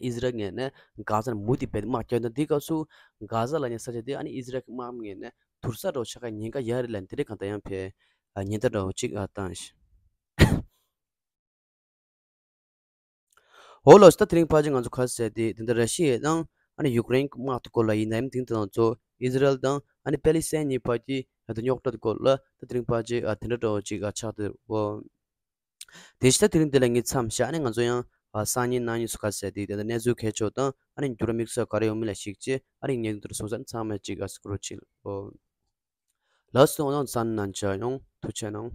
ཨི་ཟི་རལ་ངོས་ནས་གྷ་ཛ་ནས་མུ་མཐུད་དཔེ་དམག་རྒྱག་ཡོད། ད་དེ་སྐབས་སུ་གྷ་ཛ་ལབ་མཁན་ས་ཆ་དེ་ཨ་ནི་ཨི་ཟི་རལ་གྱི་དམག་མི་ངོས་ནས་དུར་ས་འདྲ་བོ་ཆགས་ཀྱི་ཉེན་ཁ་ཡོད་རེད་ལབ་ནས་དེ་འདྲའི་གང་ལྟར་ཡང་བས་ཉེན་བརྡ་འདྲ་བོ་ཅིག་བཏང་ཤག་འོ་ལགས་སོ། ད་དེ་རིང་ཕལ་ཆེར་ང་ཚོ་ག་རེ་ཟེར་དེ་དེ་འདྲ་ར་ཤི་ཡ་དང་ཨ་ནི་ཡུཀ་རེན་དམག་དེ་སྐོར་ལ་ཡིན་ནའི་དེང་དེ་ང་ཚོ་ཨི་ཟི་རལ་དང་ཨ་ནི་པེ་ལི་སི་ཐན་གཉིས་བར་གྱི་ད་རྙོག་དྲ་དེ་སྐོར་ལ་ད་དེ་རིང་ཕལ་ཆེར་ཨ་དེ་འདྲ་འདྲ་བོ་ཅིག་ཨ་ཆགས་འདུག་འོ། དེ་བཞིན་ད་དེ་རིང་འདི་ལ་ངས་མཚམས་བཞག་ནས་ང་ཚོ་ཡང་ཨ་སང་ཉིན་གནངས་ཉིན་སུ་ག་ཟེར་དེ་དེ་འདྲ་གནས་ཚུལ་གལ་ཆེ་བ་དང་ཨ་ནི་འགྱུར་བ་དམིགས་བསལ་ག་རེ་ཡོང་མིན་ལ་གཞིགས་བྱས་ཨ་ནི་ངས་འདི་འདྲ་སོང་ཙང་ཚང་མས་ཅིག་ཨ་སྐུ་རོགས་བྱེད། འོ། ལགས་སོ། འོ་ན་གསན་གནང་བྱ་ཡོང་། ཐུགས་རྗེ་གནང་།